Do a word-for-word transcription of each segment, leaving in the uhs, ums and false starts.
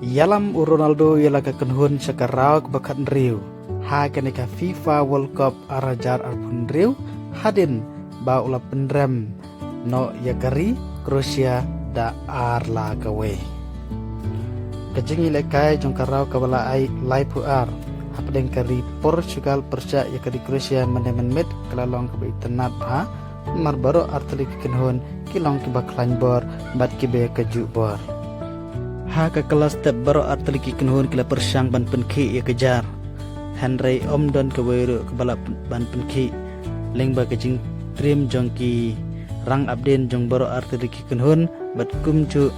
Ïalam u Ronaldo ïa la ka kynhun sha ka round kaba khathynriew ha kane ka FIFA World Cup ar hajar arphew hynriew, hadien ba u la pynrem noh ïa ka ri Croatia da ar la kawei. Ka jingïalehkai jong ka round kaba la ai laiphew ar hapdeng ka ri Portugal pyrshah ïa ka ri Croatia mynne mynmiet ka la long kaba itynnad bha, namar baroh artylli ki kynhun ki long kiba khlaiñ bor bad kiba ïa kajuh bor. Ha ka kylla step baroh artylli ki kynhun ki la pyrshang ban pynkhih ïa ka jar, hynrei ym don kawei ruh kaba lah ban pynkhih, lyngba ka jingtriem jong ki rangapdien jong baroh artylli ki kynhun bad kumjuh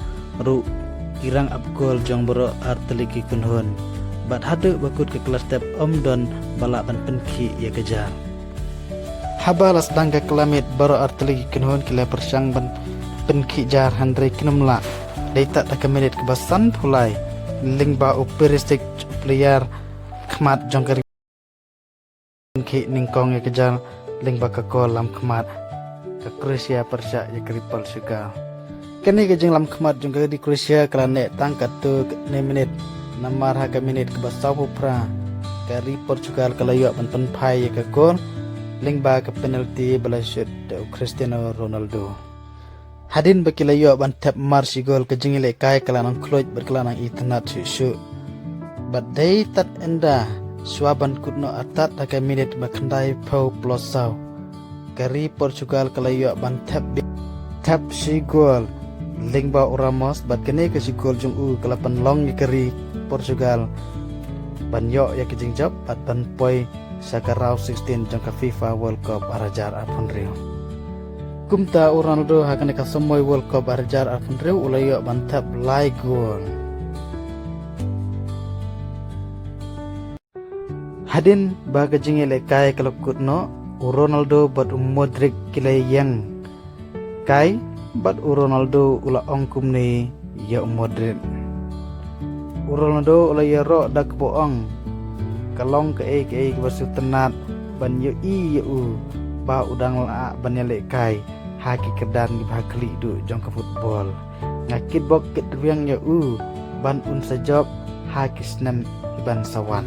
ruh ki rangap gol jong baroh artylli ki kynhun. Bad haduh ba kut ka kylla step ym don ba lah ban pynkhih ïa ka jar. Haba la sdang ka kylla miet baroh artylli ki kynhun ki la pyrshang ban pynkhih jar hynrei kim lah. Dei tad ha ka minit kaba sanphew lai, lyngba u Perisic, u player khmat jong ka ri, pynkhih nyngkong ïa ka jar lyngba ka gol lam khmat. Ka Croatia pyrshah ïa ka ri Portugal. Kane ka jinglam khmat jong ka ri Croatia ka la neh tang katto katne minit, namar ha ka minit kaba sawphew phra ka ri Portugal ka la ïoh ban pynphai ïa ka gol lyngba ka penalty ba la shot da u Cristiano Ronaldo. Hadien ba ki la ïoh ban thep mar shi gol, ka jingïalehkai ka la nang khluid bad ka la nang itynnad shuh shuh. Bad dei tad ynda shuwa ban kut noh artat ha ka minit ba khyndaiphew plus saw, ka ri Portugal ka la ïoh ban thep, thep shi gol lyngba u Ramos, bad kane ka shi gol jong u ka la pynlong ïa ka ri Portugal ban ïoh ïa ka jingjop bad ban poi sha ka round sixteen jong ka FIFA World Cup ar hajar arphew hynriew. Kumta u Ronaldo ha kane ka samoi World Cup ar hajar arphew hynriew u la ïoh ban thep lai gol. Hadien ba ka jingïalehkai ka la kut noh, u Ronaldo bad u Modric ki la ïeng kai, bad u Ronaldo u la ong kumne ïa u Modric. U Ronaldo u la ïaroh da kaba ong, ka long kaei kaei kaba sngewtynnad ban ïohi ïa u ba u dang lah ban ïalehkai ha ki kyrdan kiba ha khlieh duh jong ka football. Nga kitbok kitrwiang ïa u ban un sa jop ha ki snem kiban sa wan.